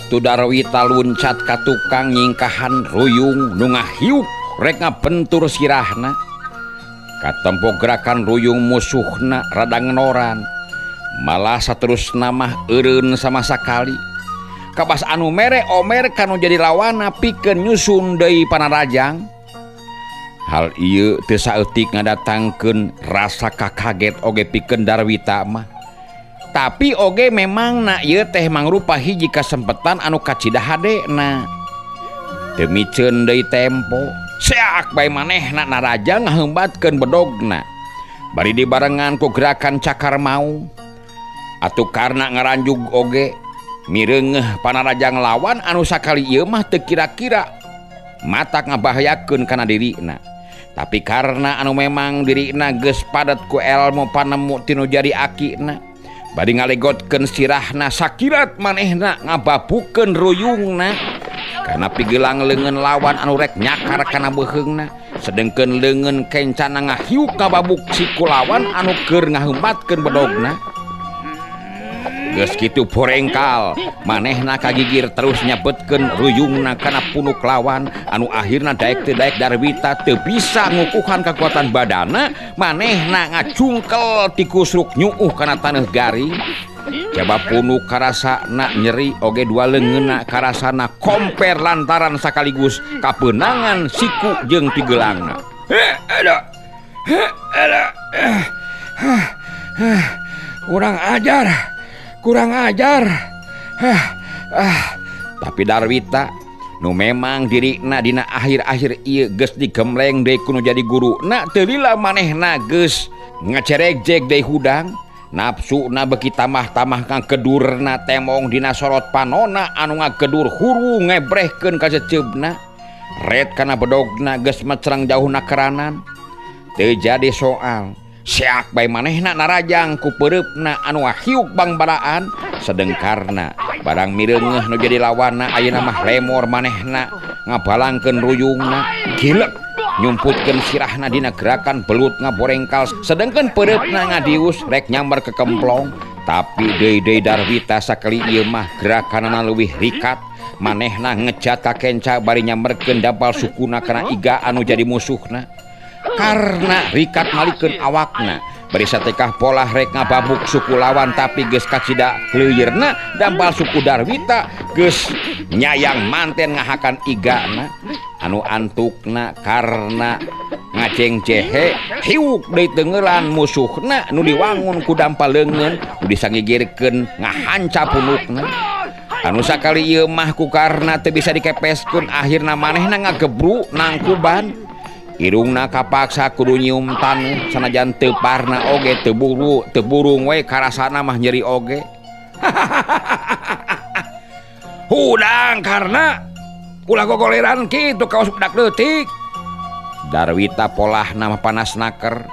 Atuh Darwita luncat ka tukang nyingkahan ruyung nu ngahiuk rek ngabentur sirahna. Katempo gerakan ruyung musuhna rada ngenoran. Malah saterusna mah eureun sama sakali. Kabas anu mere omer kanu jadi lawana pikeun nyusun deui panarajang. Hal ieu teu saeutik ngadatangkeun rasa kakaget oge pikeun Darwita mah. Tapi oge memang na ieu teh mangrupa hiji kasempetan anu kacida hadena. Teu miceun deui tempo, seak bae manehna naraja ngaheumbatkeun bedogna. Bari dibarengan ku gerakan cakar maung. Atuh karna ngaranjug oge mireungeuh panarajang lawan anu sakali ieu mah teu kira-kira matak ngabahayakeun kana dirina. Tapi karna anu memang dirina geus padet ku elmu panemu tinu jadi akina, bari ngalegotkeun sirahna sakirat manehna ngababukeun ruyungna kana pigelang leungeun lawan anu rek nyakar kana beuheungna, sedengkeun leungeun kencana ngahiuk kababuk siku lawan anu keur ngahembatkeun bedogna. Geus kitu borengkal manehna kagigir terus nyabetkeun ruyungna kana punuk lawan anu akhirna daek teu daek Darwita teu bisa ngukuhan kakuatan badana, manehna ngacungkel tikusruk nyuuh kana taneuh garing. Jaba punuk karasana nyeri oge dua leungeunna karasana komper lantaran sakaligus kapeunangan siku jeung pigelangna. Kurang ajar. Kurang ajar. Tapi Darwita nu memang dirina dina akhir-akhir ieu geus digembleng deui ku nu jadi guruna teu lila manehna geus ngaceregjeg deui hudang. Nafsuna beuki tambah-tambah ngakedurna temong dina sorot panona anu ngagedur huru ngebrehkeun ka ceceubna. Ret kana bedogna geus mecerang jauhna keranan. Teu jadi soal. Seak bae manehna narajang ku peureupna anu hiuk bangbaraan, sedengkarna barang mireungeuh nu jadi lawanna ayeuna mah lemor manehna ngabalangkeun ruyungna gilek nyumputkeun sirahna dina gerakan belut ngaborengkal, sedengkeun peureupna ngadius rek nyamber ke kemplong. Tapi deui-deui Darwita sakali ieu mah gerakanana leuwih rikat, manehna ngejat ka kenca bari nyamberkeun dampal sukuna kana iga anu jadi musuhna. Karena rikat malikeun awakna bari satekah polah rek ngababuk suku lawan, tapi geus kacida leuyeurna dampal suku Darwita geus nyayang manten ngahakan igana anu antukna karena ngaceng cehe hiuk deui teungelan musuhna nu diwangun ku dampal leungeun nu disangigirkeun ngahanca punukna. Anu sakali ieu mah ku karna teu bisa dikepeskeun akhirna manehna ngagebru nangkuban. Irungna kapaksa kudu nyium taneuh sanajan teu parna oge teu buru teu burung we karasana mah nyeri oge. Hudang karena ulah gogoleran kitu kaos budak leutik. Darwita polahna mah panas naker.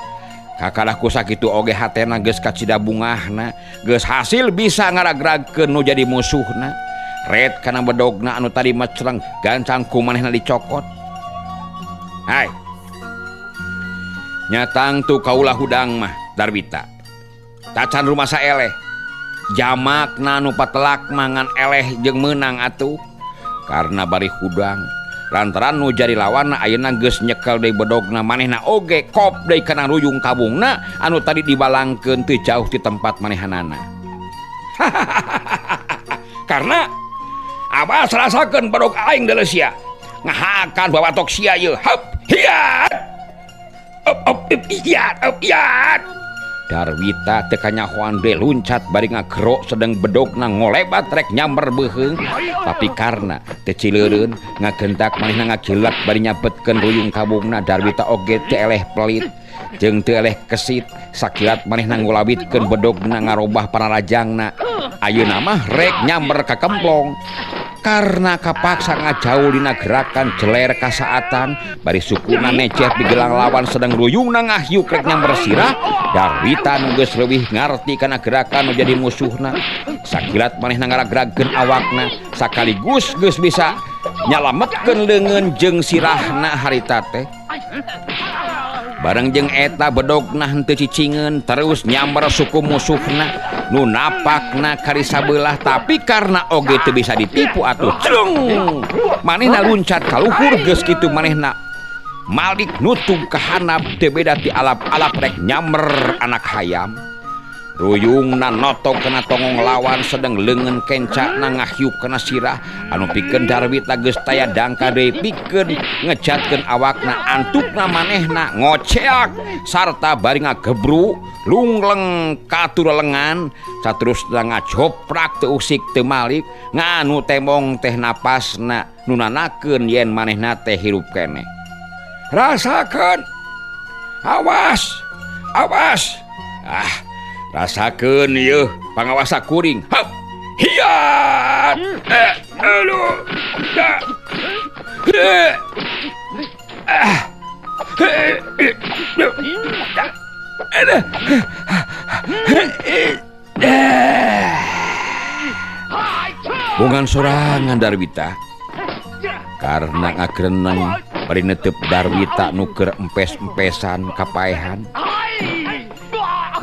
Kakadah ku sakitu oge hatena geus kacida bungahna, geus hasil bisa ngaragragkeun nu jadi musuhna. Ret kana bedogna anu tadi mecreng gancang ku manehna dicokot. Hai. Nyatang tu kaulah hudang mah Darwita. Tacan rumah saeleh. Jamakna nu patelak mangan eleh jeung meunang atuh. Karena bari hudang lantaran nu jadi lawanna ayeuna geus nyekel deui bedogna manehna oge kop deui kana ruyung kabungna anu tadi dibalangkeun teu jauh ti tempat manehanana. Karena abah rasakeun bedog aing deuleu sia. Ngahakan bawatok sia ieu. Heup hiat. Up up iat up iat. Darwita teu kanyahoan deui luncat bari ngagerok sedeng bedogna ngolebat rek nyamber beuheung, tapi karena teu cileureun ngagentak manehna ngagilak bari nyabetkeun ruyung kabungna. Darwita oge teu eleh pelit jeung teu eleh kesit, sakilat manehna ngulawitkeun bedogna ngarobah panarajangna. Ayeuna mah rek nyamber ka kemplong. Karena kapaksa ngajauh dina gerakan jeler kasaatan bari sukuna neceh pigelang lawan sedang ruyungna ngahiuk rek nyamber sirah. Darwita nu geus leuwih ngarti kana gerakan nu jadi musuhna, sakilat manehna ngaragragkeun awakna sakaligus geus bisa nyalametkeun leungeun jeung sirahna harita teh. Bareng jeung eta bedogna henteu cicingeun terus nyamber suku musuhna Nu napakna kari sabelah tapi karena oge teu bisa ditipu atuh celung. Manehna luncat ka luhur geus kitu manehna malik nutug ka handap teu beda ti alap-alap rek nyamber anak hayam. Ruyungna notog kana tongong lawan sedeng leungeun kencana ngahiup kana sirah anu pikeun Darwita geus taya dangka deui pikeun ngejatkeun awakna antukna manehna ngoceak sarta bari ngagebru lungleng katur lengan saterusna ngajoprak teu usik teu malik nganu temong teh napasna nu nanakeun yen manehna teh hirup keneh. Rasakeun, awas awas, ah rasakeun yeuh pangawasa kuring. Hap hiat aduh da ah Bongan sorangan Darwita karena ngagreneng bari netep Darwita nu keur empes-empesan kapaehan.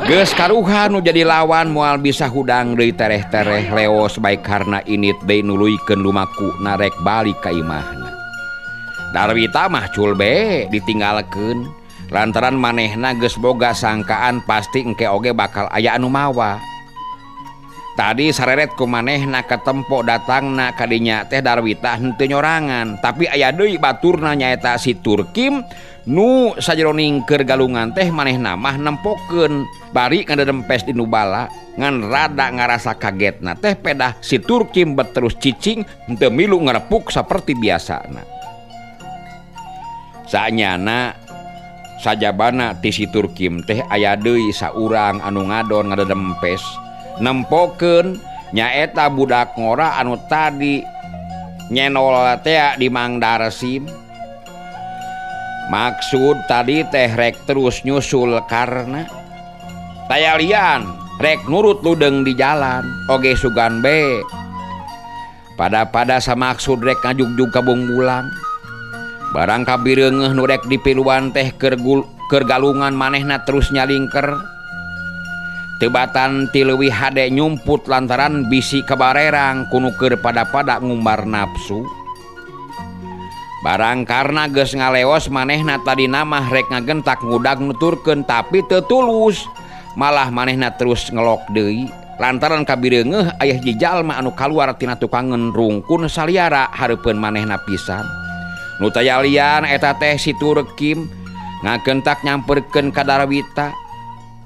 Geus karuhan nu jadi lawan moal bisa hudang deui tereh-tereh leos bae karena init deui nuluykeun lumaku narek balik ka imahna. Darwita mah cul be ditinggalkeun lantaran manehna geus boga sangkaan pasti engke oge bakal aya anu mawa. Tadi sareret ku manehna katempo datangna kadinya teh Darwita henteu nyorangan, tapi aya deui baturna nyaeta si Turkim nu sajeroning keur galungan teh manehna mah nempokeun bari ngadedempes di nu bala ngan rada ngarasa kagetna teh pedah si Turkim bet terus cicing henteu milu ngarepuk saperti biasana. Saanyana sajabana ti si Turkim teh aya deui saurang anu ngadon ngadedempes nempokeun nyaeta budak ngora anu tadi nyenol tea di Mang Darsim. Maksud tadi teh rek terus nyusul karena tayalian rek nurut ludeng di jalan oge sugan be pada-pada samaksud rek ngajugjug ka Bungbulang. Barang kabireungeuh nu rek dipiluan teh keur galungan manehna terus nyalingker. Tebatan ti leuwih hade nyumput lantaran bisi kabarerang kunu keur pada-pada ngumbar nafsu. Barang karena geus ngaleos manehna tadi mah rek ngagentak ngudag nuturkeun tapi teu tulus. Malah manehna terus ngelok deui lantaran kabireungeuh aya hiji jalma anu kaluar tina tukangeun rungkun saliara hareupeun manehna pisan. Nu tayalian eta teh si Turkim ngagentak nyamperkeun ka Darwita.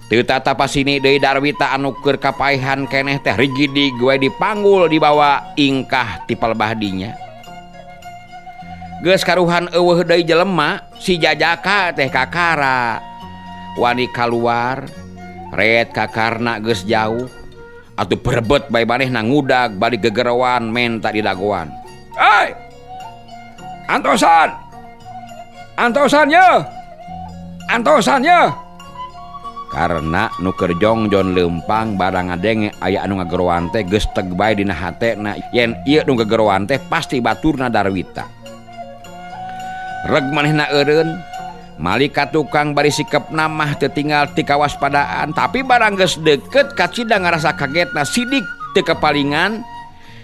Teu tata pasini deui Darwita anu keur kapaehan keneh teh rigidig we dipanggul dibawa ingkah ti palbahdinya. Geus karuhan eueuh deui jelema si Jajaka teh kakara wani kaluar ret kakarna geus jauh atuh berebet bae manehna ngudag bari gegeroan menta didagoan. Hei! Antosan! Antosan ye! Antosan ye! Karena nu keur jongjon leumpang barang ngadenge aya anu ngageroan teh geus teg bae dina hatena yen ieu nu gegeroan teh pasti baturna Darwita. Reg manehna eureun malik ka tukang bari sikepna mah teu tinggal ti kawaspadaan tapi barang geus deukeut kacida ngarasa kagetna sidik teu kapalingan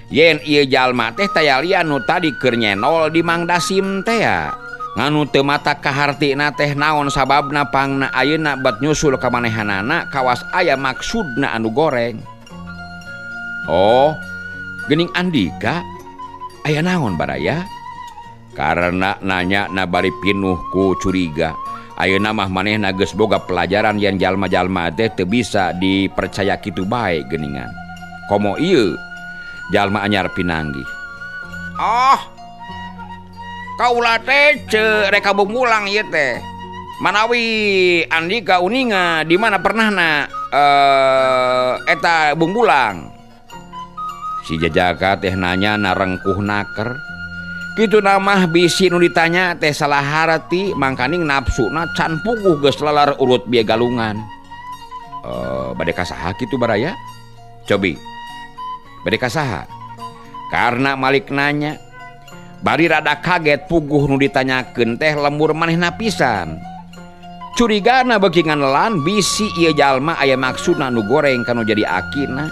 yen ieu jalma teh tayalian nu tadi keur nyenol di Mang Dasim teh ya. Nganu teu mata kahartina teh naon sababna pangna ayeuna bet nyusul ka manehanana kawas aya maksudna anu goreng. Oh, geuning Andika aya naon baraya? Karena nanya na bari pinuh ku curiga. Ayeuna mah manehna geus boga pelajaran yen jalma-jalma teh teu bisa dipercaya kitu bae geuningan. Komo ieu jalma anyar pinanggih. Oh, kaula teh rek ka Bungbulang ieu teh. Manawi Andika uninga di mana pernahna eta Bungbulang. Si Jajaka teh nanya narengkuh naker. Kitu namah bisi nu ditanya teh salah harti mangkaning nafsuna can puguh geus lalar urut bieu galungan. Bade ka saha kitu baraya? Cobi. Bade ka saha? Karena Malik nanya bari rada kaget puguh nu ditanyakeun teh lembur manehna pisan. Curigana beuki nganelan bisi ieu jalma aya maksudna nu goreng kanu jadi akina.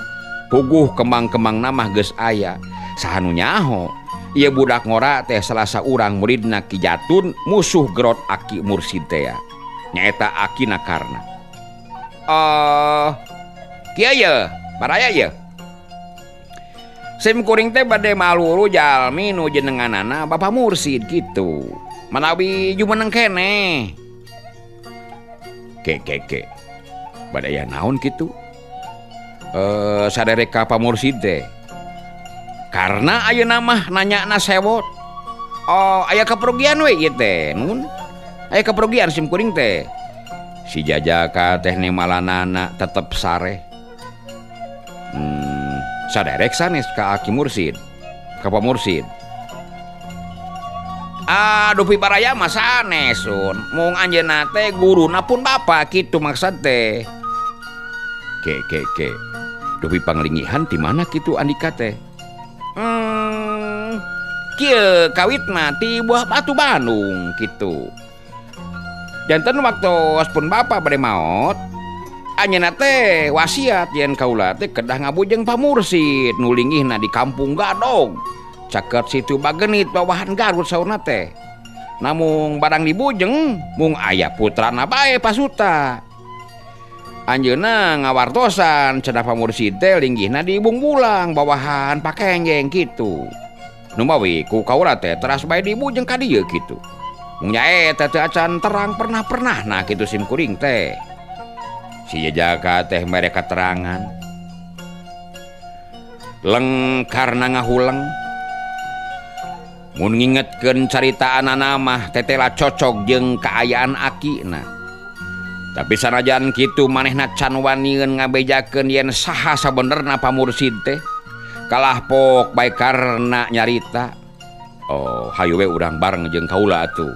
Puguh kembang-kembangna mah geus aya. Saha nu nyaho? Ieu budak ngora teh salah saurang muridna Ki Jatun musuh gerot Aki Mursid teh. Nyaeta akina Karna. Kieu ye, baraya ye. Sim kuring teh bade maluru jalmi nu jenenganana Bapak Mursid kitu. Manawi jumeneng keneh. Ke ke ke. Bade aya naon kitu? Saderek ka Pak Mursid teh. Karena ayeuna mah nanyana sewot. Oh, aya kaperugian we ieu teh, nun. Aya kaperugian sim kuring teh. Si Jajaka teh nemalanana tetep sare. Saderek sanes ka Aki Mursid, ka Pak Mursid. Aduh pi baraya mah sanes sun. Mung anjeunna teh guruna pun bapa kitu maksud teh. Ke ke ke. Dupi panglingihan ti mana kitu andika teh? Kieu kawit mah ti Buah Batu Bandung kitu. Janten waktos pun bapa bade maot, anjeunna teh wasiat yen kaula teh kedah ngabujeng Pak Mursid nu linggihna di Kampung Gadog. Caket situ Bagenit bawahan Garut saurna teh. Namung barang dibujeng mung aya putrana bae pasuta. Anjeunna ngawartosan cenah Pak Mursid teh linggihna di Bungbulang bawahan Pakenjeng kitu. Numawi ku kaula teh teras bae dibujeng ka dieu kitu. Mung nyaeta teu acan terang pernah-pernahna kitu sim kuring teh. Si Jajaka teh mere katerangan. Leng karna ngahuleng. Mun ngingetkeun caritaanana mah tetela cocok jeung kaayaan akina. Tapi sanajan kitu manehna can wanieun ngabejakeun yen saha sabenerna Pak Mursid teh. Kalah pok bae karna nyarita. Oh, hayu we urang bareng jeung kaula atuh.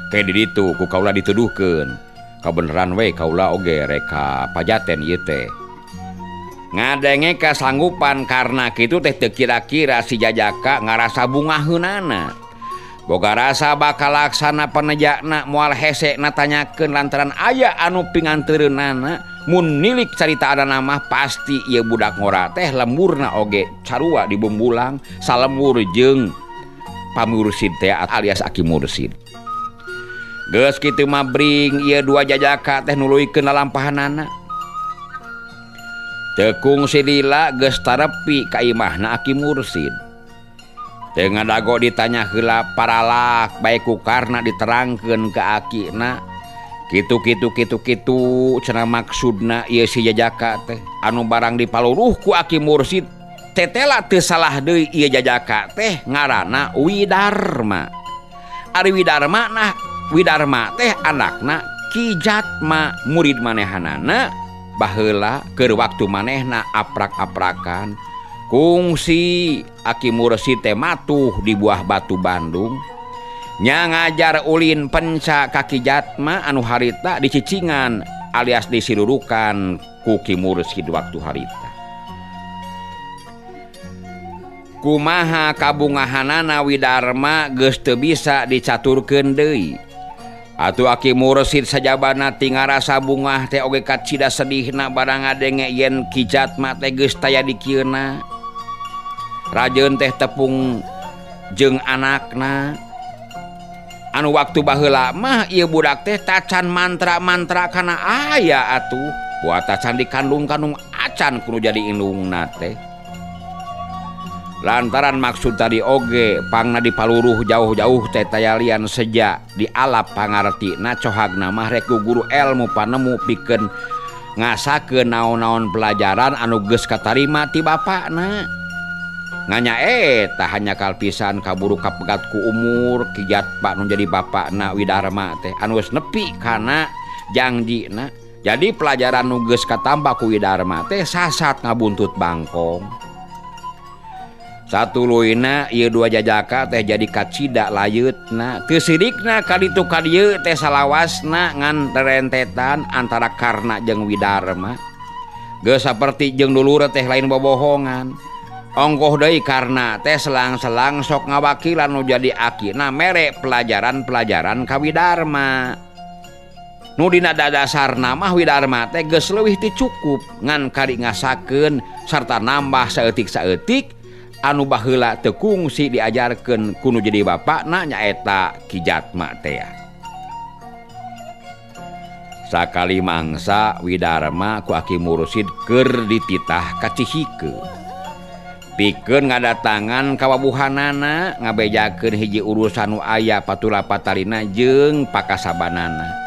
Ke di ditu ku kaula dituduhkeun. Kabeneran we kaula oge rek ka Pajaten ieu teh. Ngadenge kasanggupan karna kitu teh teu kira-kira si Jajaka ngarasa bungaheunana. Boga rasa bakal laksana penejakna moal hese na tanyakeun lantaran aya anu pinganteureunana. Mun nilik caritaanana mah pasti ieu budak ngora teh lemburna oge carua di Bumbulang salembur jeung Pamursid teh alias Aki Mursid. Geus kitu mah bring ieu dua jajaka teh nuluykeun lalampahanana. Tekung silila geus tarepi ka imahna Aki Mursid. Teu ngadago ditanya heula paralak bae ku Karna diterangkeun ka akina. Kitu kitu kitu kitu cenah maksudna ieu si Jajaka teh anu barang dipaluruh ku Aki Mursid tetela teu salah deui ieu Jajaka teh ngaranna Widarma. Ari Widarma nah Widarma teh anakna Ki Jatma murid manehanana baheula keur waktu manehna aprak-aprakan. Kungsi Aki Mursid teh matuh di Buah Batu Bandung. Nya ngajar ulin penca ka Ki Jatma anu harita dicicingan alias disirurukan ku Ki Mursid waktu harita. Kumaha kabungahanana Widarma geus teu bisa dicaturkeun deui. Atuh Aki Mursid sajabana ti ngarasa bungah teh oge kacida sedihna barang ngadenge yen Ki Jatma teh geus taya dikieuna. Rajeun teh tepung jeung anakna. Anu waktu baheula mah ieu budak teh tacan mantra-mantra kana aya atuh. Buat tacan dikandung-kandung acan kudu jadi indungna teh. Lantaran maksud tadi oge pangna dipaluruh jauh-jauh teh tayalian seja dialap pangartina cohagna mah rek ku guru elmu panemu pikeun ngasakeun naon-naon pelajaran anu geus katarima ti bapakna. Nganya eta hanya kalpisan kaburu kapegat ku umur Ki Jatma nu jadi bapakna Widarma teh anu geus nepi kana jangjina. Jadi pelajaran nu geus katamba ku Widarma teh sasat ngabuntut bangkong. Satuluyna ieu dua jajaka teh jadi kacida layeutna. Teu sirikna kaditu ka dieu teh salawasna ngan rentetan antara Karna jeung Widarma. Geus saperti jeung dulur teh lain bobohongan. Ongkoh deui Karna teh selang-selang sok ngawakilan nu jadi akina mere pelajaran-pelajaran ka Widarma. Nu dina dadasarna mah Widarma teh geus leuwih ti cukup ngan kari ngasakeun sarta nambah saeutik-saeutik anu baheula teu kungsi diajarkeun ku nu jadi bapakna nyaeta Ki Jatma teh. Sakali mangsa Widarma ku Aki Mursid keur dititah ka Cihike. Pikeun ngadatangan kawabuhanana ngabejakeun hiji urusan nu aya patula-patalina jeung pakasabanana.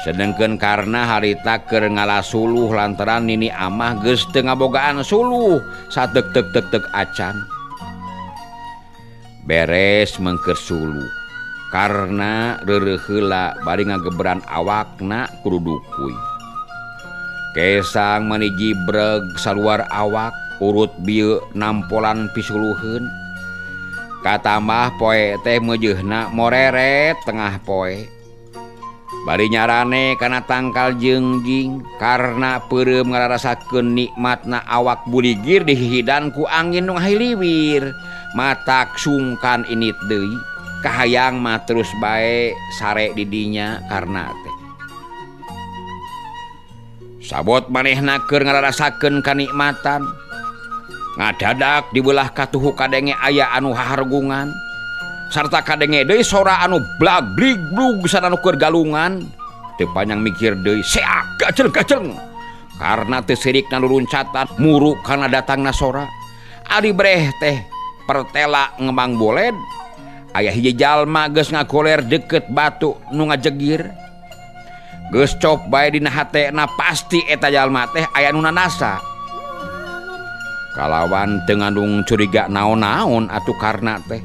Sedengkeun karna harita keur ngalasuluh lantaran nini amah geus teu ngabogaan suluh sateuk-teuk-teuk acan. Beres mengker suluh karna reureuh heula bari ngageberan awakna kudu dukui. Kesang mani jibreg saluar awak urut bieu nampolan pisuluheun. Katambah poe teh meujeuhna moreret tengah poe. Bari nyarane kana tangkal jengjing karena peureum ngararasakeun nikmatna awak buligir dihihidan ku angin nu ngahiliwir. Matak sungkan init deui kahayang mah terus bae sare di dinya karna teh. Sabot manehna keur ngararasakeun kanikmatan ngadadak dibelah katuhu kadenge aya anu hahargungan sarta kadenge deui sora anu blag blig blug sana nu keur galungan. Teu panjang mikir deui seak gaceng-gaceng karena teu sirikna luruncatan muru kana datangna sora. Ari breh teh pertela ngemang boled aya hiji jalma geus ngagoler deket batu nu ngajegir. Geus cop bae dina hatena pasti eta jalma teh aya nu nanasa. Kalawan teu ngandung curiga naon-naon atuh karna teh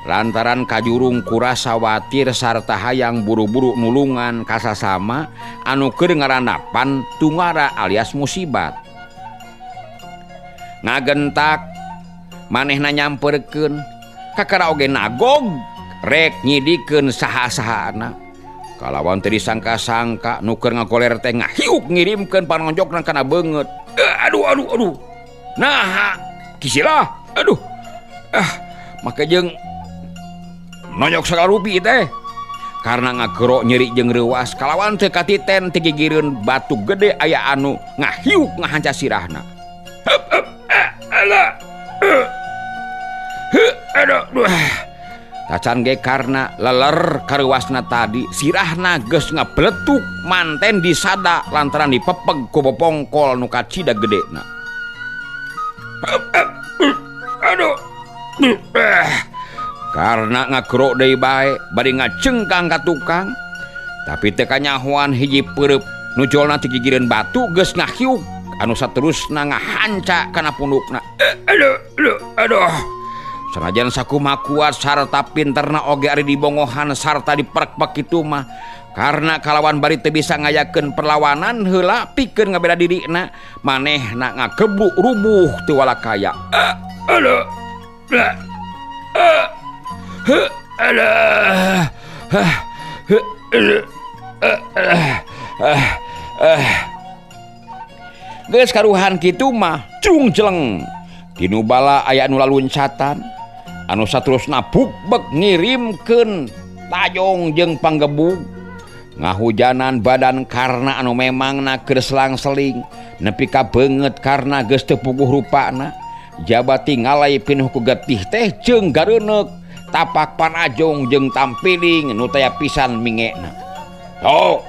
lantaran kajurung kurasa watir sarta hayang buru-buru nulungan kasasama anu keur ngarandapan tungara alias musibat. Ngagentak manehna nyamperkeun kakara oge nagog rek nyidikeun saha-sahana. Kalawan teu disangka-sangka nu keur ngagoler teh ngahiuk ngirimkeun panonjokna kana beungeut. Aduh aduh aduh. Naha kisilah aduh. Make jeung nonyok sagarupi teh karena ngagerok nyeri jeung reuas kalawan teu katiten teu gigireun batu gede aya anu ngahiuk ngahanca sirahna. Hup hup alah. Aduh. Tacan ge karna leler kareuasna tadi sirahna geus ngabletuk manten disada lantaran dipepeg ku popongkol nu kacida gedena. Aduh. Karena ngagerok deui bae bari ngacengkang ka tukang tapi teu kanyahoan hiji peureub nu jolna ti gigireun batu geus ngahiuk anu saterusna ngahanca kana pundukna. Aduh aduh aduh. Sanajan sakumaha kuat sarta pinterna oge ari dibongohan sarta diperek-pek kitu mah karena kalawan bari teu bisa ngayakeun perlawanan heula pikeun ngabela dirina manehna ngagebuk rubuh teu walakaya. Aduh. Geus karuhan kitu mah cung jeleng tinu bala aya anu laluncatan anu saterusna bukbek ngirimkeun tajong jeung panggebug ngahujanan badan karna anu memangna keur selang-seling nepi ka beungeut karna geus teu puguh rupana jabati ngalai pinuh ku getih teh jeung gareuneuk tapak panajong jeung tampiling nu taya pisan mingena. Oh,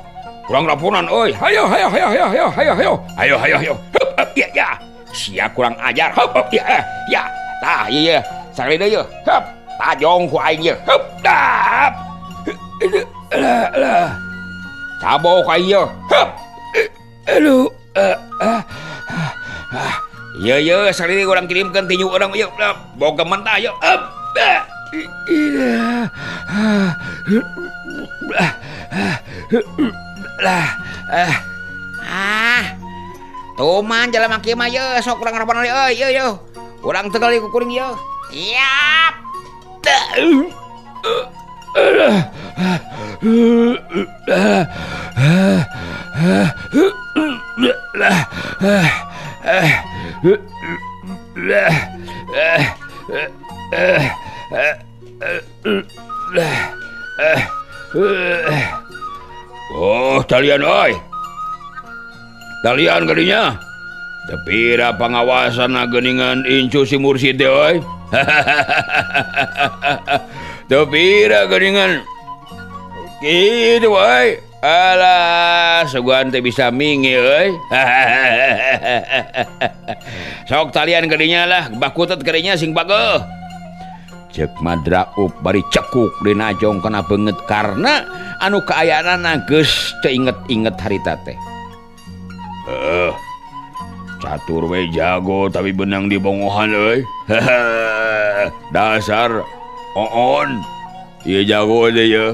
kurang rapunan euy. Hayo hayo hayo hayo hayo hayo hayo. Hayo hayo hayo. Hup ya ya. Sia kurang ajar. Hup ya ya. Tah ieu ye. Sakali deui ye. Hup, tajong ku aing ye. Hup dap. Alah. Cabo ku aing ye. Hup. Aduh. Ye ye sakali deui urang kirimkeun tinju urang ieu. Boga mentah ye. Hup. Ah, tuman jalan maki mah ye sok kurang harapan euy ye ye. Urang teu kali kuring ye. Siap. Oh, talian euy. Talian kadinya. Tepira pangawasan geuningan incu si mursid teh euy. Tepira geuningan. Kitu euy. Alah, sugan teh bisa mingi euy. Sok talian kadinya lah, bakutet kadinya sing bageuh. Cek Madraup bari cekuk dina jong kana beungeut karena anu kaayaanana geus teu inget-inget harita teh. Heuh. Catur we jago tapi benang di bongohan euy. Dasar oon. Ieu jago teh ye.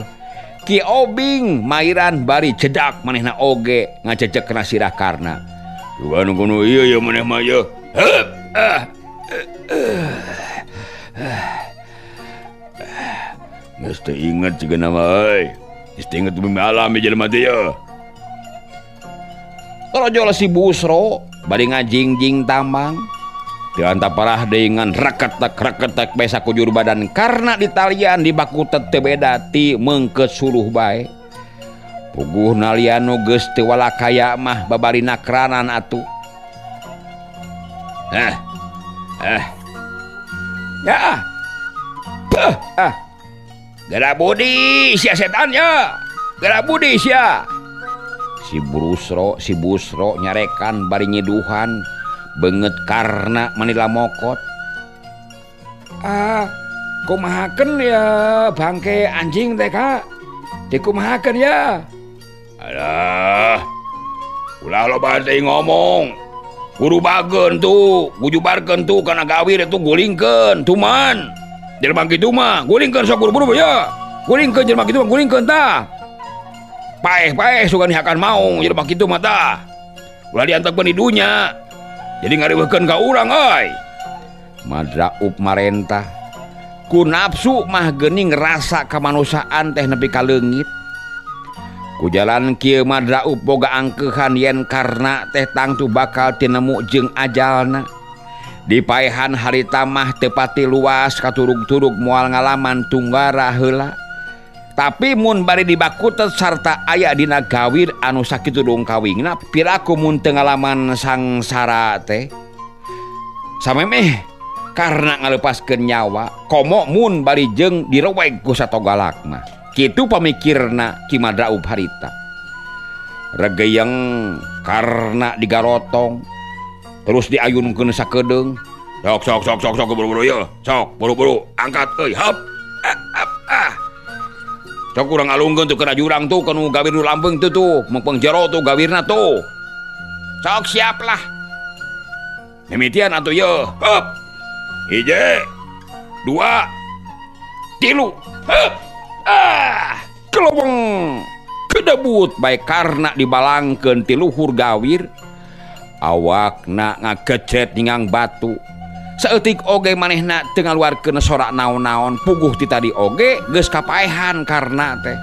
Ki Obing mairan bari cedak manehna oge ngacecek kana sirah Karna. Anu kuno ieu ye maneh mah ye. Heup. Geus teu inget jiga nama euy. Geus teu inget bumi alam jelema teh ye. Rojol si Busro bari ngajingjing tambang. Teu antaparah deui ngan reketek-reketek bae sakujur badan karena ditalian dibakutet teu beda ti meungkeut suluh bae. Puguh nalian nu geus teu walakaya mah babari nakranan atuh. Ya. Beuh, ah. Gara budi sia setan ya. Gara budi sia. Si Busro nyarekan bari nyiduhan beungeut karena manila mokot. Ah, kumahakeun ya bangke anjing teh ka? Dikumahakeun ya? Alah. Ulah loba teh ngomong. Guru bageun tuh, gujubarkeun tuh kana gawir itu gulingkeun, tuman. Jelema kitu mah gulingkeun sok buru-buru ya. Gulingkeun jelema kitu mah gulingkeun tah. Paeh-paeh sugan hakan maung jelema kitu mah tah. Ulah diantepkeun di dunya. Jadi ngariweuhkeun ka urang euy. Madraup marentah. Ku nafsu mah geuning rasa kamanusiaan teh nepi ka leungit. Ku jalan kieu Madraup boga angkeuhan yen karna teh tangtu bakal tinemu jeung ajalna. Dipaehan harita mah teu pati luas katurug-turug moal ngalaman tunggara heula. Tapi mun bari dibakutet sarta aya dina gawir anu sakitu dongkawingna piraku mun teu ngalaman sangsara teh. Samemeh karena ngalepaskeun nyawa komo mun bari jeung direweg ku satogalak mah. Kitu pamikirna Ki Madraup harita. Regeyeng karena digarotong terus diayunkeun sakedeung. Sok sok sok sok sok buru-buru ye. Sok buru-buru angkat euy hop. Ah. Sok urang alungkeun tuh kana jurang tuh kanu gawir nu lampeung tuh tuh mengpeng jero tuh gawirna tuh. Sok siap lah. Mimitian atuh ye. Hop. 1, 2, 3. Hop. Ah, keloweng kedebut bae karna dibalangkeun ti luhur gawir. Awakna ngagecet ningang batu. Saeutik oge manehna teu ngaluarkeun sorak naon-naon puguh ti tadi oge geus kapaehan karna teh.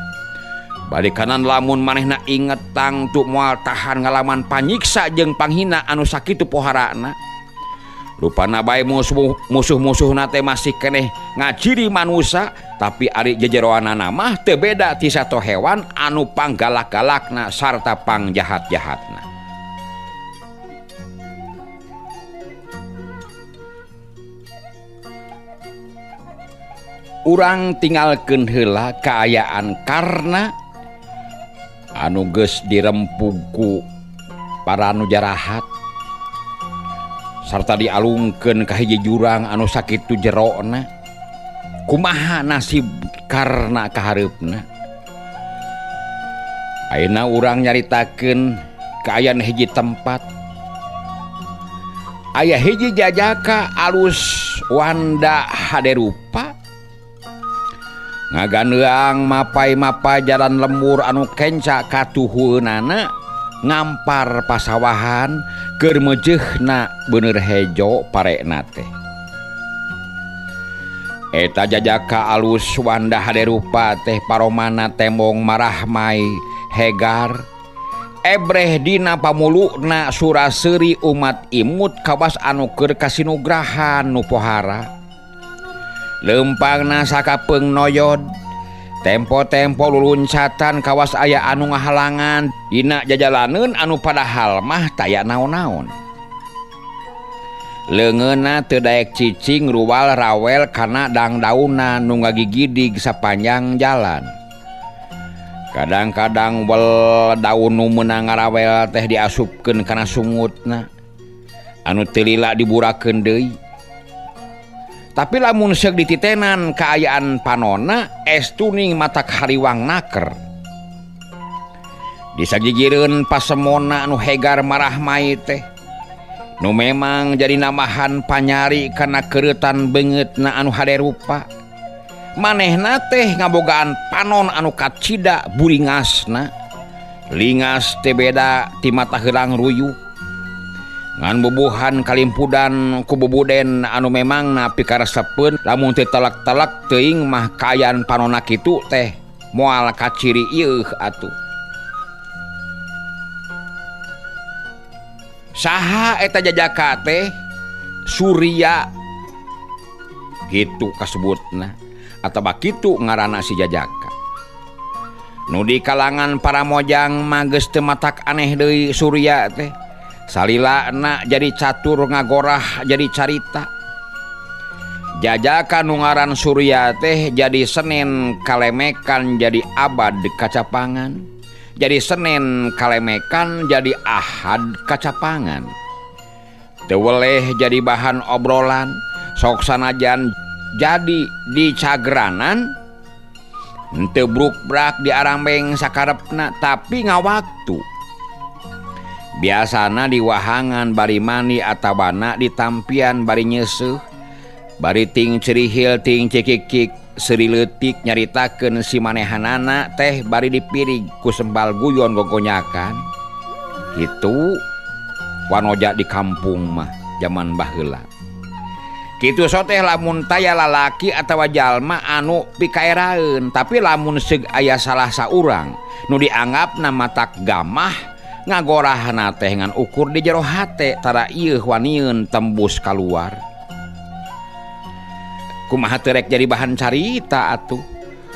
Balik kanan lamun manehna inget tangtu moal tahan ngalaman panyiksa jeung panghina anu sakitu poharana. Rupana bae musuh-musuhna teh masih keneh ngaciri manusa, tapi ari jejeroanana mah teu beda ti sato hewan anu panggalak-galakna sarta pangjahat-jahatna. Urang tinggalkeun heula kaayaan karna anu geus dirempug ku para nu jarahat sarta dialungkeun ka hiji jurang anu sakitu jerona. Kumaha nasib karna kahareupna? Ayeuna urang nyaritakeun kaayaan hiji tempat. Aya hiji jajaka alus wanda haderupa ngaganeang mapai-mapai jalan lembur anu kenca katuhueunana ngampar pasawahan keur meujeuhna beuneur hejo parekna teh. Eta jajaka alus wanda haderupa teh paromana tembong marahmai hegar ebreh dina pamulukna suraseuri umat imut kawas anu keur kasinugrahan nu pohara. Leumpangna sakapeung noyod Tempo-tempo luluncatan kawas aya anu ngahalangan dina jajalaneun anu padahal mah taya naon-naon. Leungeunna teu daek cicing ruwal rawel kana dangdaunan nu ngagigidig sapanjang jalan. Kadang-kadang wel daun nu meunang ngarawel teh diasupkeun kana sungutna anu teu lila diburakeun deui. Tapi lamun seug dititenan kaayaan panonna estuning matak hariwang naker. Disagigireun pasemona nu hegar marahmai teh nu memang jadi namahan panyari kana keureutan beungeutna anu hade rupa. Manehna teh ngabogaan panon anu kacida buringasna. Lingas teh beda ti mata heulang ruyuk. Ngan bubuhan kalimpudan ku bubuden anu memangna pikaresepeun lamun teu telek-telek teuing mah kaayaan panonna kitu teh moal kaciri ieuh atuh. Saha eta jajaka teh? Surya kitu kasebutna atawa kitu ngaranna si jajaka. Nu di kalangan para mojang mah geus teu matak aneh deui Surya teh. Salilana jadi catur ngagorah jadi carita. Jajaka nu ngaran Surya teh jadi Senin kalemekan jadi abad kacapangan. Jadi Senin kalemekan jadi Ahad kacapangan. Teu weleh jadi bahan obrolan, sok sanajan jadi dicagranan henteu brukbrak diarambeng sakarepna tapi ngawaktu. Biasana diwahangan bari mandi atabana ditampian bari nyeuseuh, bari ting cerihil ting cekikik seuri leutik nyaritakeun si manehanana teh bari dipirig ku sembal guyon gogonyakan. Kitu wanoja di kampung mah jaman baheula. Kitu so teh lamun taya lalaki atawa jalma anu pikaeraeun, tapi lamun seug aya salah saurang nu dianggapna matak gamah ngagorahna teh ngan ukur di jero hate tara ieuh wanieun tembus kaluar. Kumaha teu rek jadi bahan carita atuh.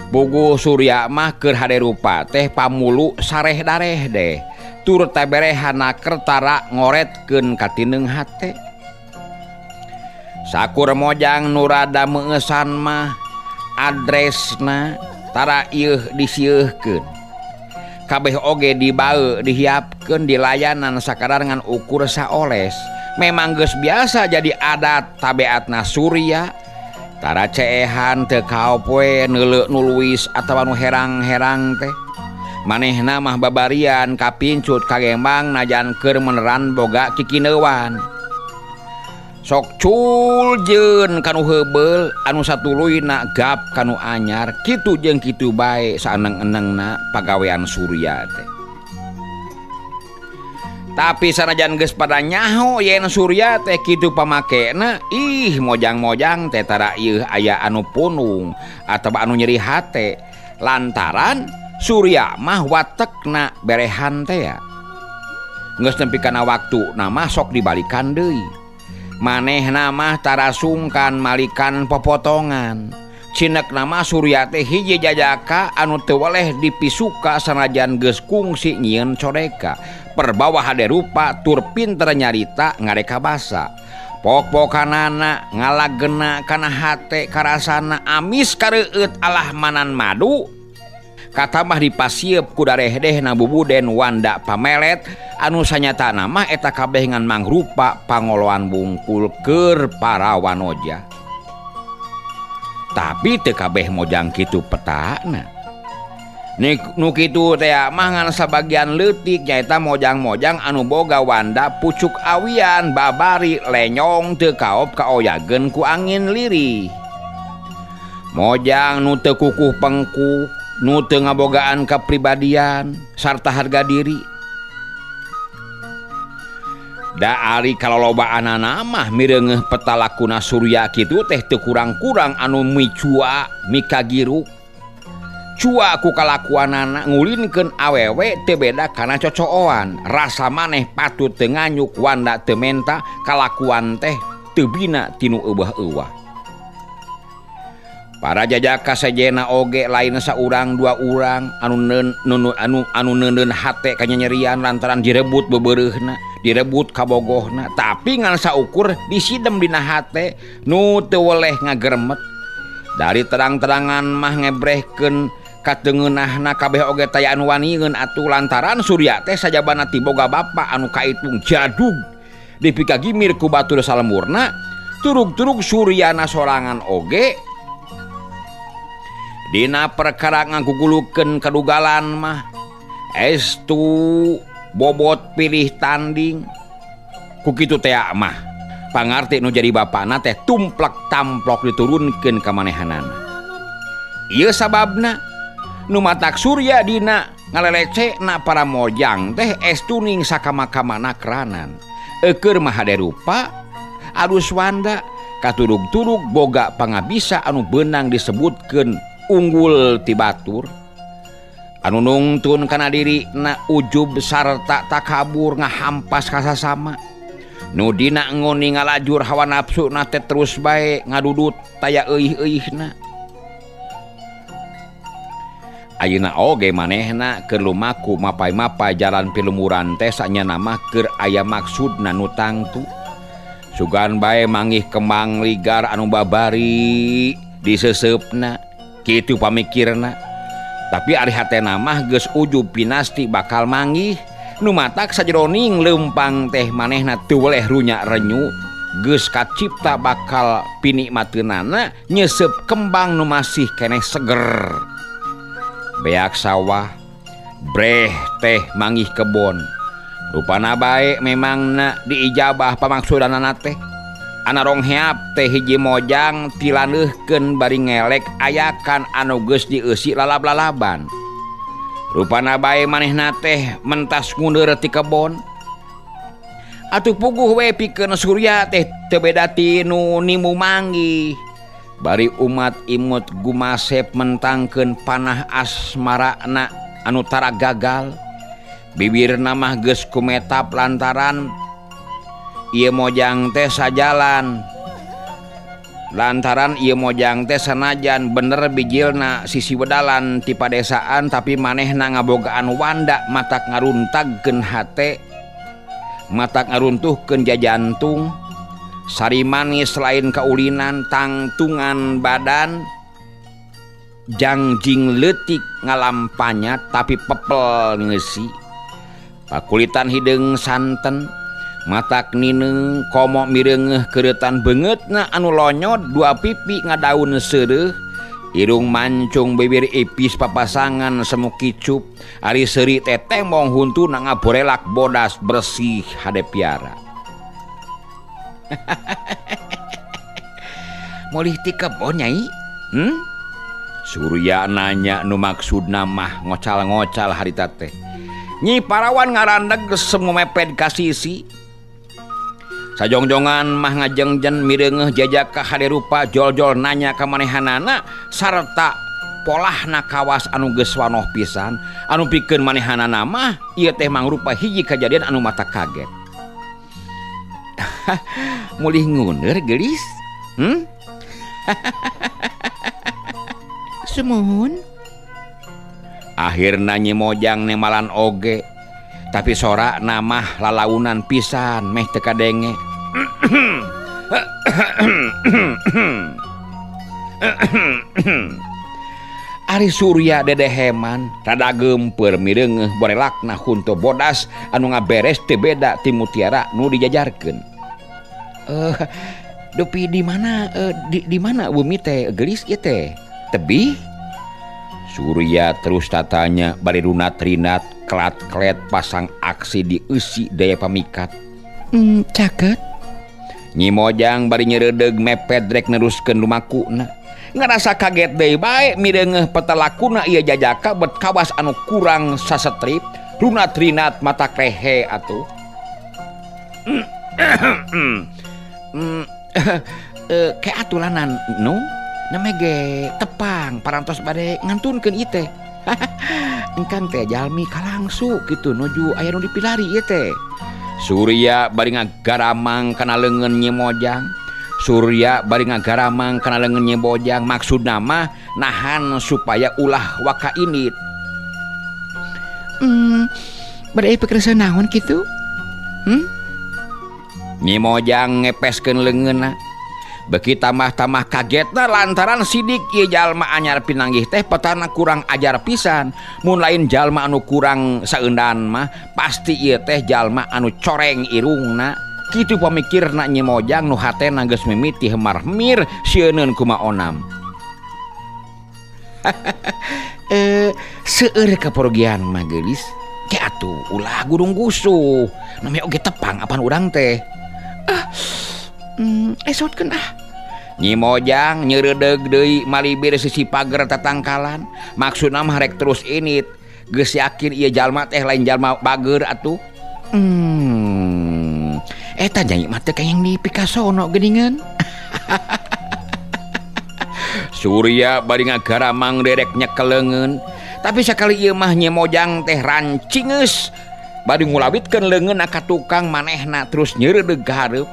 Bugu Surya mah keur hade rupa teh pamulu sareh dareh deh. Tur taberehan naker tara ngoretkeun katineung hate. Sakur mojang nu rada meungesan mah adresna tara ieuh disieuhkeun. Kabeh oge dibae dihiapkeun dilayanan sakadar ngan ukur saoles. Memang geus biasa jadi adat tabeatna Surya. Tara ceehan teu kaop we neuleu nu luwis atawa nu herang-herang teh. Manehna mah babarian kapincut kagembang najan keur meneran boga kikineuan. Sok cul jeun kanu heubeul anu satuluyna gap kanu anyar kitu jeung kitu bae saeneng-enengna pagawean Surya teh. Tapi sanajan geus pada nyaho yen Surya teh kitu pamakena, ih mojang-mojang teh tara ieu aya anu punung atawa anu nyeri hate lantaran Surya mah watekna berehan teh ya. Geus nepi kana waktuna mah sok dibalikan deui. Manehna mah tara sungkan malikan popotongan. Cinekna mah Surya teh hiji jajaka anu teu weleh dipisuka sanajan geus kungsi nyieun codeka. Perbawa hade rupa tur pinter nyarita ngareka basa. Pok-pokanana ngalagena kana hate karasana amis kareueut alah manan madu. Katamah dipasieup ku darehdehna bubuden wanda pamelet anu sanyatana mah eta kabeh ngan mangrupa pangoloan bungkul keur para wanoja. Tapi teu kabeh mojang kitu petana. Nu kitu teh mah ngan sabagian leutik nyaeta mojang-mojang anu boga wanda pucuk awian babari lenyong teu kaop kaoyageun ku angin lirih. Mojang nu teu kukuh pengkuh, nu teu ngabogaan kapribadian sarta harga diri. Da ari kalolobaanana mah mireungeuh peta lakuna Surya kitu teh teu kurang-kurang anu micua mikagiruk. Cua ku kalakuanana ngulinkeun awewe teu beda kana cocooan. Rasa maneh patut teu nganyuk wanda teu menta kalakuan teh teu bina tinu eubah-euwah. Para jajaka sejena oge lain saurang dua urang anu anu neundeun hate kanyanyerian lantaran direbut bebereuhna, direbut kabogohna, tapi ngan saukur disidem dina hate nu teu weleh ngagermet. Dari terang-terangan mah ngebrehkeun katengeunahna kabeh oge taya anu wanieun atuh lantaran Surya teh sajabana ti boga bapa anu kaitung jadug dipikagimir ku batur salemurna, turug-turug Suryana sorangan oge dina perkara ngagugulukeun kadugalan mah estu bobot pilih tanding. Ku kitu teh mah pangarti nu jadi bapana teh tumplek tamplok diturunkeun ka manehanana. Ieu sababna nu matak Surya dina ngalelecena para mojang teh estuning sakama-kamana keranan. Eukeur mah hade rupa alus wanda katurug-turug boga pangabisa anu beunang disebutkeun unggul ti batur. Anu nungtun kana dirina ujub sarta takabur ngahampas kasasama. Nu dina ngoni ngalajur hawa nafsuna teh terus bae ngadudut taya euih-euihna. Ayeuna oge manehna keur lumaku mapay-mapay jalan pilumuran teh sanyana mah keur aya maksudna nu tangtu. Sugan bae manggih kembang ligar anu babari diseseupna kitu pamikirna. Tapi ari hatena mah geus ujub pinasti bakal manggih. Nu matak sajeroning leumpang teh manehna teu weleh runyak renyu geus kacipta bakal pinikmateunana nyeseup kembang nu masih keneh seger. Beak sawah breh teh manggih kebon. Rupana bae memangna diijabah pamaksudanana teh. Ana rongheap teh hiji mojang tilaneuhkeun bari ngelek ayakan anu geus dieusi lalab-lalaban. Rupana bae manehna teh mentas nguneur ti kebon. Atuh puguh we pikeun Surya teh teu beda ti nu nimu manggih. Bari umat imut gumasep mentangkeun panah asmarana anu tara gagal. Bibirna mah geus kumetap lantaran ieu mojang teh sajalan. Lantaran ieu mojang teh sanajan bener bijilna sisi wedalan ti padesaan tapi manehna ngabogaan wanda matak ngaruntagkeun hate, matak ngaruntuhkeun jajantung. Sari manis lain kaulinan tangtungan badan jangjing leutik ngalampanya tapi pepel ngeusi. Pakulitan hideung santen matak nineung komo mireungeuh keuretan beungeutna anu lonyot dua pipi ngadaun seureuh irung mancung bibir ipis papasangan semu kicup ari seuri teh tembong huntuna ngaborelak bodas bersih hade piara. Molih ti kebon nyai? Hmm? Surya nanya nu maksudna mah ngocal-ngocal harita teh. Nyi Parawan ngarandeg semu mepet ka sisi. Sajongjongan mah ngajengjen mireungeuh jajak ka hade rupa jol-jol nanya ka manehanana sarta polahna kawas anu geus wanoh pisan anu pikeun manehanana mah ieu teh mangrupa hiji kajadian anu mata kaget. Mulih nguneur geulis? Hmm? Sumuhun. Akhirna Nyi Mojang nemalan oge tapi sorakna mah lalaunan pisan meh teu kadenge. Ari Surya dedeheman rada geumpeur mireungeuh borelakna huntu bodas anu ngaberes teu beda ti mutiara nu dijajarkeun. Dupi di mana di mana bumi teh geulis ieu teh? Tebih? Surya terus tatanya bari runat-rinat klat-klet pasang aksi dieusi daya pamikat. Caket. Nyi Mojang bari nyereudeg mepet rek neruskeun lumakuna. Ngarasa kaget deui bae mireungeuh petelakuna ieu jajaka bet kawas anu kurang sasetrip, runat-rinat mata krehe atuh. Ke atulanan nu name ge tepang parantos bade ngantunkeun ieu teh. Engkang teh jalmi kalangsu kitu nuju aya nu dipilari ieu teh. Surya bari ngagaramang kana leungeun Nyi Mojang. Surya bari ngagaramang kana leungeun Nyi Mojang maksudna mah nahan supaya ulah waka indit. Bade pikeun naon kitu? Nyi Mojang ngepeskeun leungeunna. Beki tambah-tambah kagetna lantaran sidik ieu jalma anyar pinanggih teh petana kurang ajar pisan. Mun lain jalma anu kurang saeundan mah pasti ieu teh jalma anu coreng irungna. Kitu pamikirna Nyi Mojang nu hatena geus mimiti hemar-hemir sieuneun kumaha onam. Seueur kaporugian mah geulis. Ke atuh ulah gurung gusuh. Namanya oge tepang apan urang teh. Esotkeun ah. Nyi Mojang nyeureudeg deui malibir sisi pager tatangkalan. Maksudna mah rek terus init. Geus yakin ieu jalma teh lain jalma bager atuh. Eta nyanyi mah teh kayang di Picasso-no geuningan. Surya bari ngagaramang derek nyekel leungeun. Tapi sakali ieu mah Nyi Mojang teh rancingeus. Bari ngulawitkeun leungeunna ka tukang manehna terus nyeureudeg ka hareup.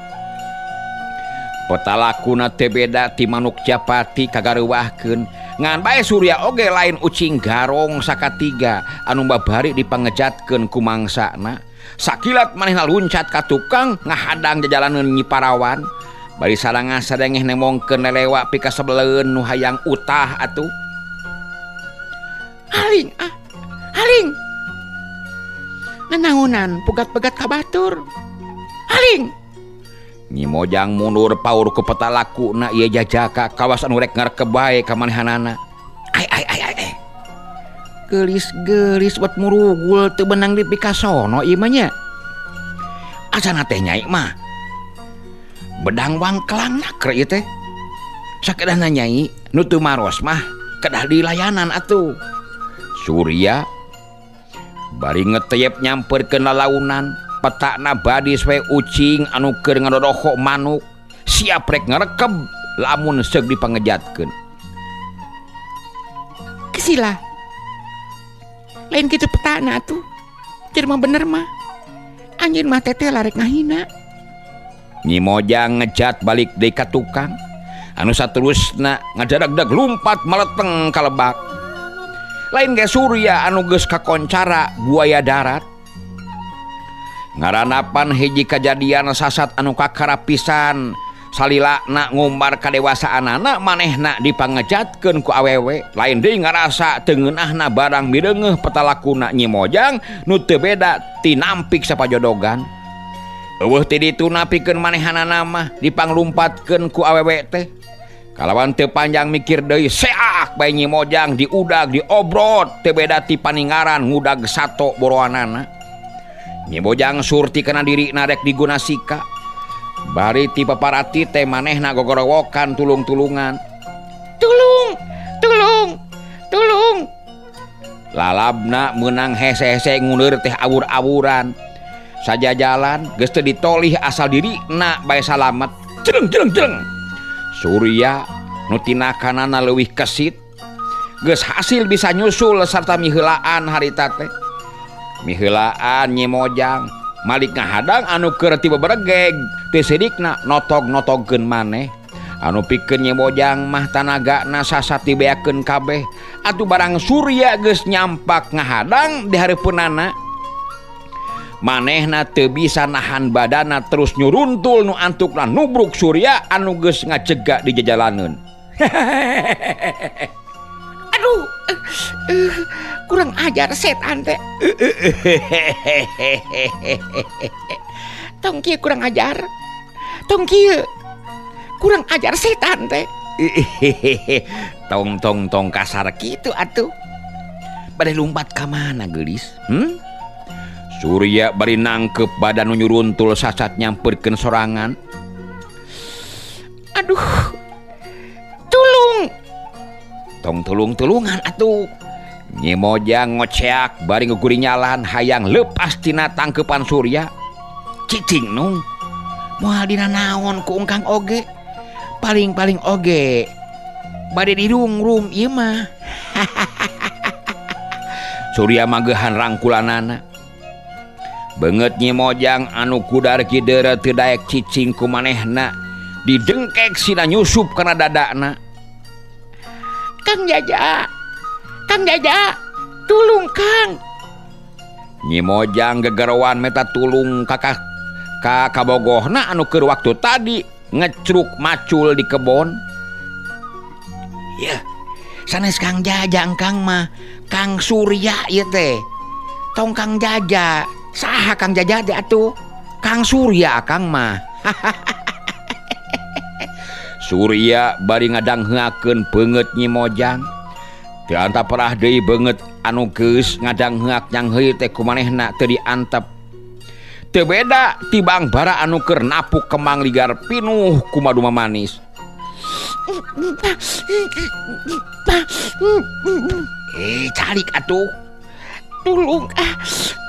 Petalakuna teh beda ti manuk japati kagareuwahkeun. Ngan bae Surya oge lain ucing garong sakatiga anu babari dipangejatkeun ku mangsana. Sakilat manehna luncat ka tukang ngahadang jajalaneun Nyi Parawan. Bari saranga sadengeh nemongkeun lelewa pikasebeleun nu hayang utah atuh. Haling ah, haling. Nanaonan pugat-pegat ka batur. Haling. Nyi Mojang mundur paur ku petalakuna ieu jajaka kawas anu rek ngarekeb bae ka manehanana. Ai ai ai ai. Geulis-geulis buat murugul teu benang di Picasso-no ieu mah nya. Asana teh nyai mah bedang wangkelang naker ieu teh. Sakedahna nyai nu teu maros mah kedah dilayanan atuh. Surya bari ngeteyep nyamperkeun lalaunan, petakna badis we ucing anu keur ngadodoho manuk, siap rek ngarekeb lamun seug dipangejatkeun. Kesila. Lain kitu petana atuh. Cer mah bener mah. Anjeun mah teteh larek ngahina. Nyi Mojang ngejat balik deui ka tukang. Anu saterusna ngajadag-dag lumpat maleteng ka lebak. Lain ge Surya anu geus kakoncara buaya darat. Ngaranapan hiji kajadian sasat anu kakara pisan. Salilana ngumbar kadewasaanana manehna dipangejatkeun ku awewe. Lain deui ngarasa teu ngeunahna barang mireungeuh petalakuna Nyi Mojang nu teu beda ti nampik sapajodogan. Eueuh ti ditu napikeun manehanana mah dipanglumpatkeun ku awewe teh. Kalawan teu panjang mikir deui seak bae Nyi Mojang diudag diobrot teu beda ti paningaran ngudag sato boroanana. Nyi Mojang surti kana dirina rek diguna sika. Bari ti paparati teh manehna gogorowokan tulung-tulungan. Tulung, tulung, tulung. Lalabna meunang hese-hese nguneur teh awur-awuran. Sajajalan geus teu ditolih asal dirina bae salamet. Jeleng jeleng jeleng. Surya nu tinakanana leuwih kesit geus hasil bisa nyusul sarta miheulaan harita teh. Miheulaan Nyi Mojang malik ngahadang anu keur ti beberegeg teu sidikna notog-notogkeun maneh. Anu pikeun Nyi Mojang mah tanagana sasat dibeakeun kabeh. Atuh barang Surya geus nyampak ngahadang di hareupeunana, manehna teu bisa nahan badana terus nyuruntul nu antukna nubruk Surya anu geus ngacegak di jajalaneun. Aduh, kurang ajar setan teh. Tong kieu kurang ajar. Tong kieu kurang ajar setan teh. Tong tong tong kasar kitu atuh. Bade lumpat ka mana geulis? Surya bari nangkep badan nu nyuruntul sasat nyamperkeun sorangan. Aduh, tulung. Tong tulung-tulungan atuh. Nyi Mojang ngoceak bari ngugurinyalan hayang leupas tina tangkepan Surya. Cicing nung, moal dina naon ku ungkang oge. Paling-paling oge bade dirungrum ieu mah. Surya magehan rangkulanana. Beungeut Nyi Mojang anu kudar kideureuh teu daek cicing ku manehna. Didengkek sina nyusup kana dadana. Kang Jaja, Kang Jaja, tulung Kang. Nyi Mojang gegeroan meta tulung kakak ka kabogohna anu keur waktu tadi ngecruk macul di kebon. Ya, sanes Kang Jaja engkang mah, Kang Surya ieu teh. Tong Kang Jaja, saha Kang Jaja teh atuh? Kang Surya akang mah. Surya bari ngadangheakeun beungeut Nyi Mojang. Teu antaparah deui beungeut anu geus ngadangheak nyangheui teh kumanehna teu diantep. Teu beda tibang bara anu keur napuk kembang ligar pinuh ku madu mamanis. Calik atuh. Tulung ah,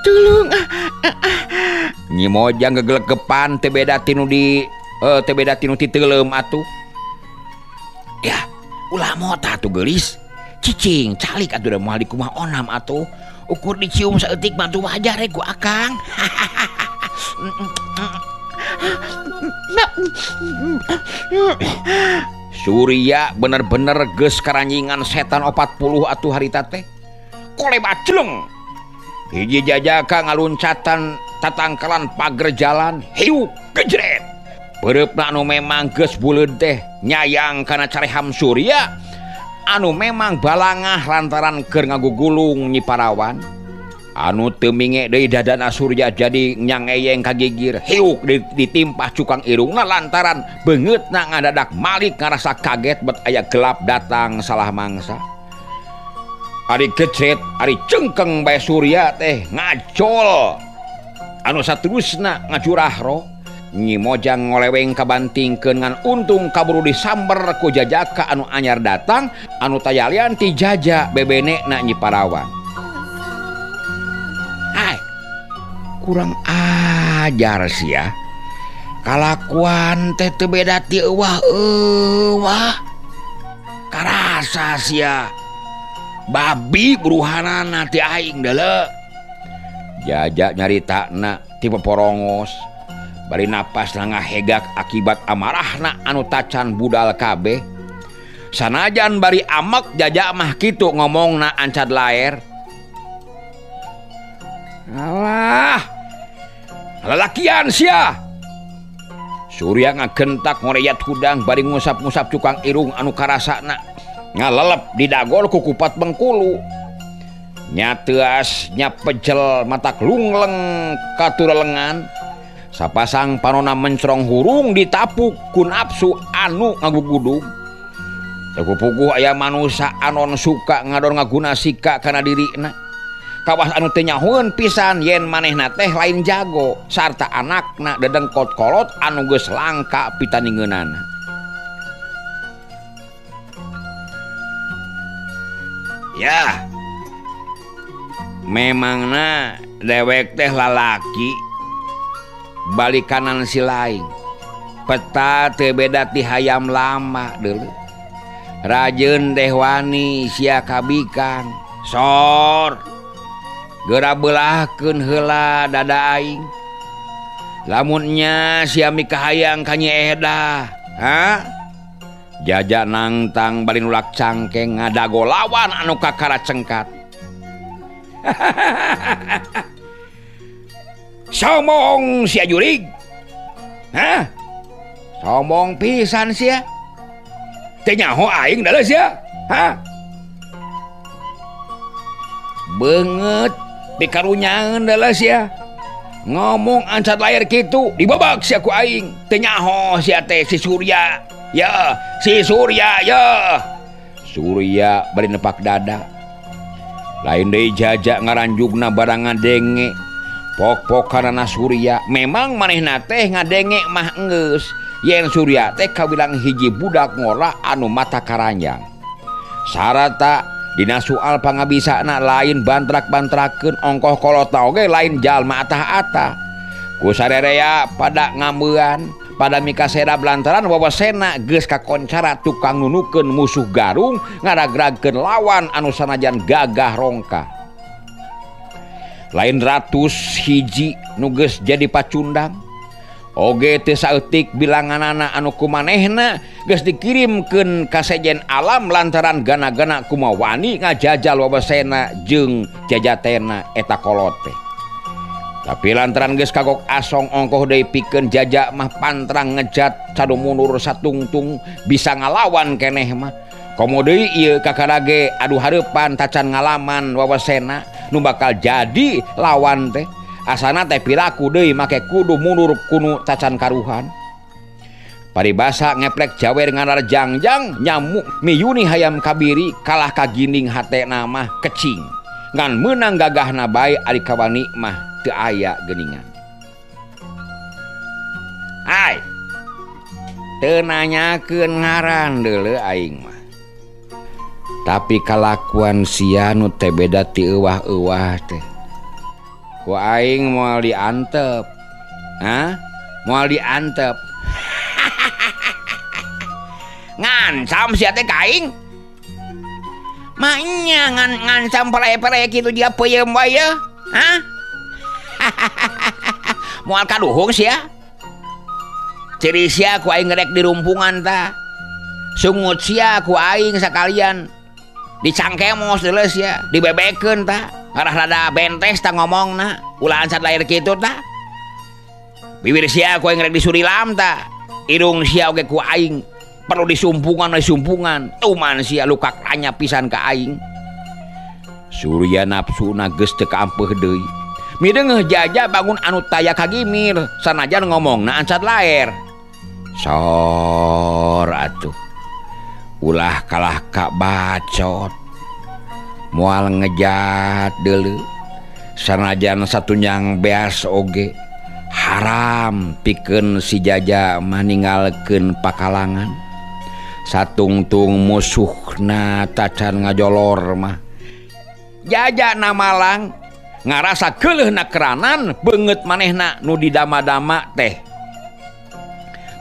tulung ah. Nyi Mojang gegelegepan teu beda tinu di teu beda tinu titeuleum atuh. Ya, ulah mota atuh geulis. Cicing, calik atuh da moal dikumaha onam atuh. Ukur dicium saeutik mah tuh wajar ku akang. Surya bener-bener geus karanjingan setan 40 atuh harita teh. Kolebat celeng. Hiji jajaka ngaluncatan tatangkalan pager jalan, hiuk gejret. Peureupna anu memang geus buleud teh nyayang kana careham Surya anu memang balangah lantaran keur ngagugulung Nyi Parawan. Anu teu minge deui dadana Surya jadi nyangeyeng kagigir, hiuk ditimpah cukang irungna lantaran beungeutna ngadadak malik ngarasa kaget bet aya gelap datang salah mangsa. Ari gecret, ari cengkeng bae Surya teh ngacol. Anu saterusna ngacurah roh. Nyi Mojang ngoleweng kabantingkeun ngan untung kaburu disamber ku jajaka anu anyar datang anu tayalian ti jaja bebenekna Nyi Parawan. Hai, kurang ajar sia. Kalakuan teh teu beda ti euwah euwah. Karasa sia. Babi buruhanana ti aing deuleu. Jaja nyaritakna ti poporongos. Bari napas ngahegak akibat amarahna anu tacan budal kabeh. Sanajan bari amek jaja mah kitu ngomongna ancad laer. Alah, lalakian sia. Surya ngagentak ngoreyat hudang bari ngusap-ngusap cukang irung anu karasana ngalelep di dagol ku kupat Bengkulu. Nya teuas nya pejel matak lungleng katurelengan. Sapasang panona mencrong hurung ditapuk ku nafsu anu ngagugudug. Teu puguh aya manusa anon suka ngadon ngaguna sika kana dirina. Kawas anu teu nyahoeun pisan yen manehna teh lain jago sarta anakna dedengkot kolot anu geus langka pitaningeunana. Ya, memangna dewek teh lalaki balik kanan si lain. Peta teu beda ti hayam lama deuleu. Rajeun teh wani sia kabikang. Sor. Geura beulahkeun heula dada aing. Lamun nya sia mikahayang ka Nyi Edah, ha? Jaja nangtang bari nulak cangkeng ngadago lawan anu kakara cengkat. Somong sia jurig. Hah? Somong pisan sia. Teu nyaho aing dalah sia. Hah? Beungeut pikarunyaeun dalah sia. Ngomong ancat layar kitu dibabak sia ku aing. Teu nyaho sia teh si Surya. Ya, si Surya ya. Surya bari nepak dada. Lain deui jaja ngaranjugna barang ngadenge. Pok-pokanana Surya memang manehna teh ngadenge mah enggeus. Yen Surya teh kawilang hiji budak ngora anu mata karanjang. Sarata dina soal pangabisana lain bantrak-bantrakeun ongkoh kolotna oge lain jalma atah-atah. Ku sarerea pada ngambean, pada mikaseda lantaran wawasena geus kakoncara tukang nunukeun musuh garung ngaragragkeun lawan anu sanajan gagah rongka. Lain ratus hiji nu geus jadi pacundang. Oge teu saeutik bilanganana anu kumanehna geus dikirimkeun ka sejen alam lantaran gana-gana kumawani ngajajal wawasena jeung jajatena eta kolot teh. Tapi lantaran geus kagok asong ongkoh deui pikeun Jaja mah pantrang ngejat sadumunur satungtung bisa ngalawan keneh mah. Komo deui ieu kakarage adu hareupan tacan ngalaman wawasena nu bakal jadi lawan teh. Asana teh piraku deui make kudu mundur kunu tacan karuhan. Paribasa ngeplek jawer nganar jangjang nyamuk miyuni hayam kabiri kalah kaginding hatena mah kecing. Ngan meunang gagahna bae ari kawani mah teu aya geuningan. Hai. Teu nanyakeun ngaran deuleu aing mah. Tapi kalakuan sia nu teh beda ti euwah-euwah teh. Ku aing moal diantep. Hah? Moal diantep. Ngancam sia teh ka aing. Maknya ngancam pere-pere kitu dia peuyeum wae ya. Hah? Moal kaduhung sia. Ciri sia ku aing rek dirumpungan ta. Sungut sia ku aing sakalian dicangkemos deuleu sia, dibebekeun ta. Ngarah rada bentes ta ngomongna, ulah ancat lahir kitu ta. Bibir sia ku aing rek disurilam ta. Irung sia oge ku aing perlu disumpungan disumpungan. Tuman sia luka kanya pisan ka aing. Surya nafsuna geus teu kaampeuh deui. Mideungeuh Jaja bangun anu taya kagimir, sanajan ngomongna ancat laer. Sor atuh. Ulah kalah ka bacot. Moal ngejat deuleu. Sanajan satunyang beas oge haram pikeun si Jaja mah ninggalkeun pakalangan. Satungtung musuhna tacan ngajolor mah. Jaja na Malang ngarasa keuleuhna keranan beungeut manehna nu didama-dama teh.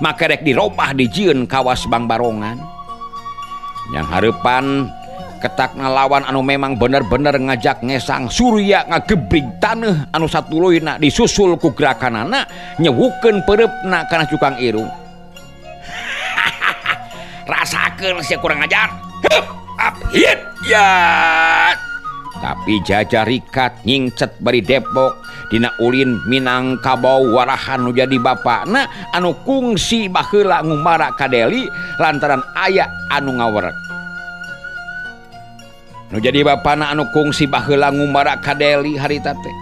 Make rek dirobah dijieun kawas Bangbarongan. Yang hareupan ketakna lawan anu memang bener-bener ngajak ngesang Surya ngagebrig taneuh anu satuluyna disusul ku gerakanana nyewukeun peureupna kana cukang irung. Rasakeun sia kurang ajar. Hup, up, hit, ya. Tapi Jaja rikat nyingcet bari depok dina ulin Minangkabau warahan nu jadi bapakna anu kungsi baheula ngumara ka Deli lantaran aya anu ngawerek. Nu jadi bapana anu kungsi baheula ngumara ka Deli harita teh.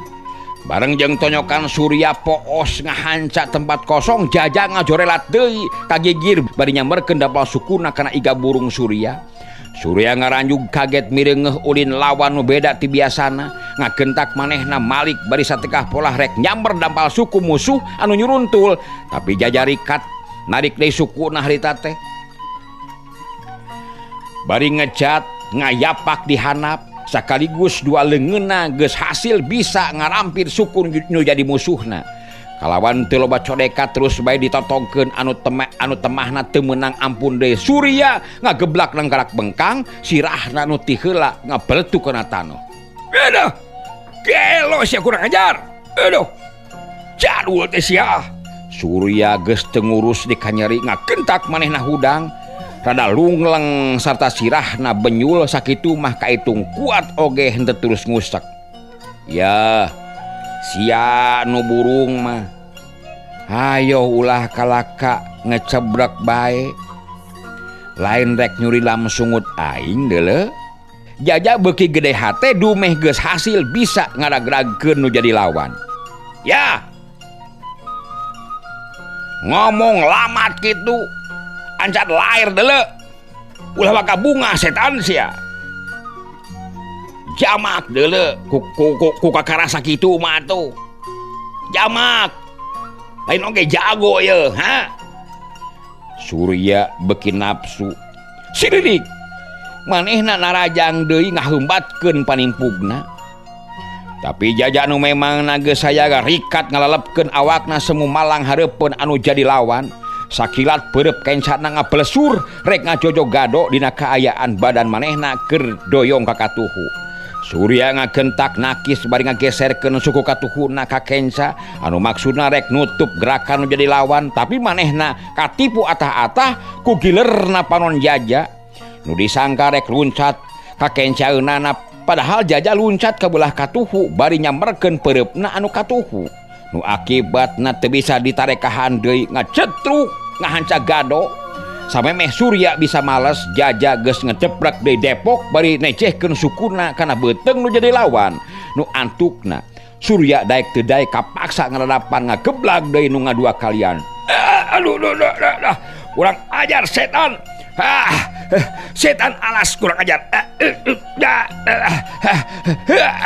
Bareng jeung tonyokan Surya poos ngahanca tempat kosong Jaja ngajorelat deui kagigir bari nyamberkeun dapal sukuna kana iga burung Surya. Surya ngaranjug kaget mireungeuh ulin lawan nu beda ti biasana ngagentak manehna malik bari satekah polah rek nyamber dampal suku musuh anu nyuruntul tapi Jaja rikat narik deui sukuna harita teh. Bari ngejat ngayapak di hanap sakaligus dua leungeunna geus hasil bisa ngarampir suku nu jadi musuhna. Kalawan teu loba codeka terus bae ditotongkeun anu anu temahna teu meunang ampun deui Surya ngageblak nangkarak bengkang sirahna nu ti heula ngabeletuk kana tanoh. Aduh, gelo sia kurang ajar. Aduh, jadul teh sia. Surya geus teu ngurus di kanyeri ngagentak manehna hudang. Rada lungleng sarta sirahna benyul sakitu mah kaitung kuat oge henteu terus ngusek. Ya, sia nu burung mah. Hayo ulah kalaka ngecebrek bae. Lain rek nyurilam sungut aing deuleu. Jaja beuki gede hate dumeh geus hasil bisa ngaragragkeun nu jadi lawan. Ya. Ngomong lamat kitu. Ancat lahir deuleu. Ulah waka bunga setan sia. Jamak deuleu ku kakarasa kitu mah atuh. Jamak. Lain oge jago ye, ha? Surya beuki nafsu. Siridik. Manehna narajang deui ngaheumbatkeun panimpugna. Tapi Jaja nu memang geus sayaga rikat ngalelepkeun awakna semu malang hareupeun anu jadi lawan. Sakilat peureub kencana ngablesur rek ngajojo gado dina kaayaan badan manehna keur doyong ka katuhu. Surya ngagentak nakis bari ngageserkeun suku katuhuna ka Kenca anu maksudna rek nutup gerakan nu jadi lawan, tapi manehna katipu atah-atah ku gilerna panon Jaja. Nu disangka rek luncat ka kencaeunana, padahal Jaja luncat ka belah katuhu bari nyamberkeun peureupna anu katuhu. Nu akibatna teu bisa ditarekahan deui, ngacetruk ngahanca gado. Samemeh Surya bisa males, Jaja geus ngejeprek deui Depok bari necehkeun sukuna kana beuteung nu jadi lawan. Nu antukna Surya daek teu daek kapaksa ngaradapan ngageblag deui nu ngadua kalian. Aduh, aduh, aduh, aduh, kurang ajar setan. Ah, setan alas kurang ajar. Ah,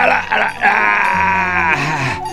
alah, alah, ah.